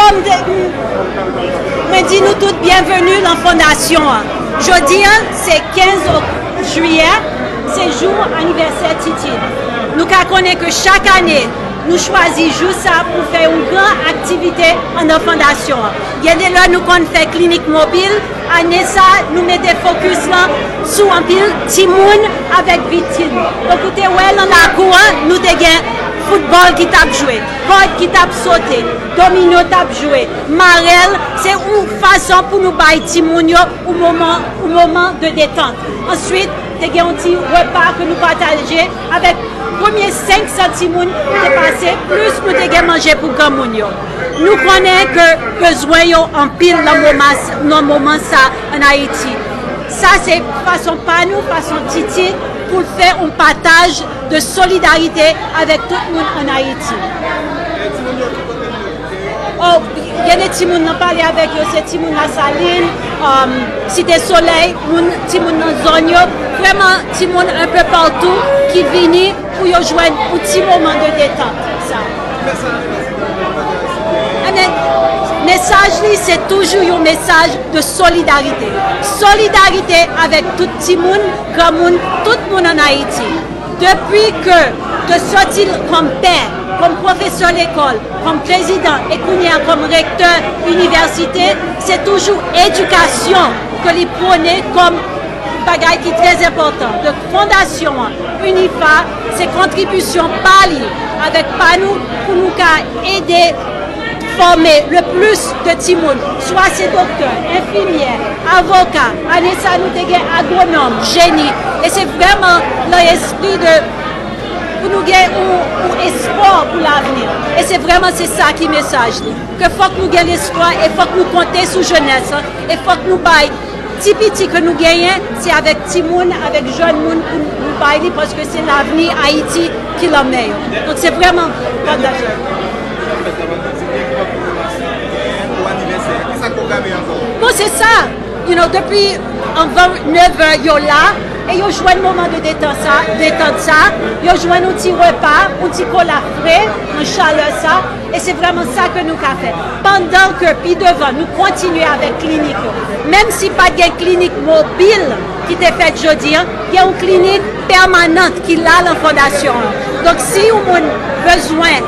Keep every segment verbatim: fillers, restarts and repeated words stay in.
Kòm de, mwen di nou tout byenveni nan fondasyon an. Jodi a, se kenz jiyè, se jou anivèsè Titid. Nou ka konnen ke chak ane, nou chwazi jou sa pou fè yon gran aktivite anndan fondasyon an. Gen de lè nou konn fè klinik mobil, ane sa, nou mete fokis lan sou anpil timoun avèk vitin. Donk, ou te wè lan lakou an, nou te gen foutbòl ki t ap jwe, kòd ki t ap sote, domino t ap jwe, marèl, se yon fason pou nou bay timoun yo yon moman, yon moman de detant. Answit, te gen yon ti repa ke nou pataje avèk premye senk san timoun ki te pase, plis nou te gen manje pou granmoun yo. Nou konnen ke bezwen yo anpil nan moman, nan moman sa ann Ayiti. Sa se fason pa nou, fason Titid, pou l fè yon pataj de solidarite avèk tout moun ann Ayiti. Oh, gen de timoun nan pale avèk yo, se timoun Lasalin, um, Site Solèy, moun, timoun nan zòn yo, vrèman timoun enpe patou ki vini pou yo jwenn yon ti moman de detant sa. Ebyen, mesaj li, se toujou yon mesaj de solidarite. Solidarite avèk tout timoun, granmoun, tout moun ann Ayiti. Depi ke, ke sòti l kòm pè, kòm pwofesè lekòl, kòm prezidan e kounye a kòm rektè inivèsite, se toujou edikasyon ke li pwone kòm bagay ki trè enpòtan. Donk, fondasyon an, UNIFA, se kontribisyon pa li avèk pa nou pou nou ka ede fòme le plis de timoun, swa se doktè, enfimyè, avoka. Ane sa, nou te gen agwonòm, jeni. E se vrèman nan espri de, pou nou gen yon, yon espwa pou lavni. E se vrèman se sa ki mesaj li. Ke fòk nou gen lespwa e fòk nou konte sou jenès lan. E fòk nou bay ti piti ke nou genyen, se avèk timoun, avèk jèn moun pou nou bay li, paske se lavni Ayiti ki lan men yo. Donk, se vrèman pataje. Bon, se sa. You know, depi anvan nevè, yo la, e yo jwenn moman de detant sa, detant sa, yo jwenn yon ti repa, yon ti kola fre, nan chalè sa, e se vrèman sa ke nou ka fè. Pandan ke pi devan, nou kontinye avèk klinik yo. Menm si pa t gen klinik mobil ki te fèt jodi a, gen yon klinik pèmanan ki la lan fondasyon an. Donk, si yon moun bezwen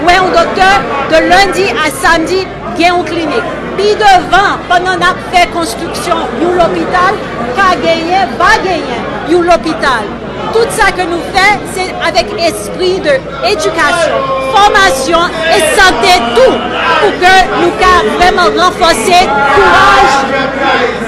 wè yon doktè, de lendi a samdi, gen yon klinik. Pi devan, pandan n ap fè konstriksyon yon lopital, ka genyen, va genyen yon lopital. Tout sa ke nou fè, se avèk espri de edikasyon, fòmasyon e sante tou, pou ke nou ka vrèman ranfòse kouraj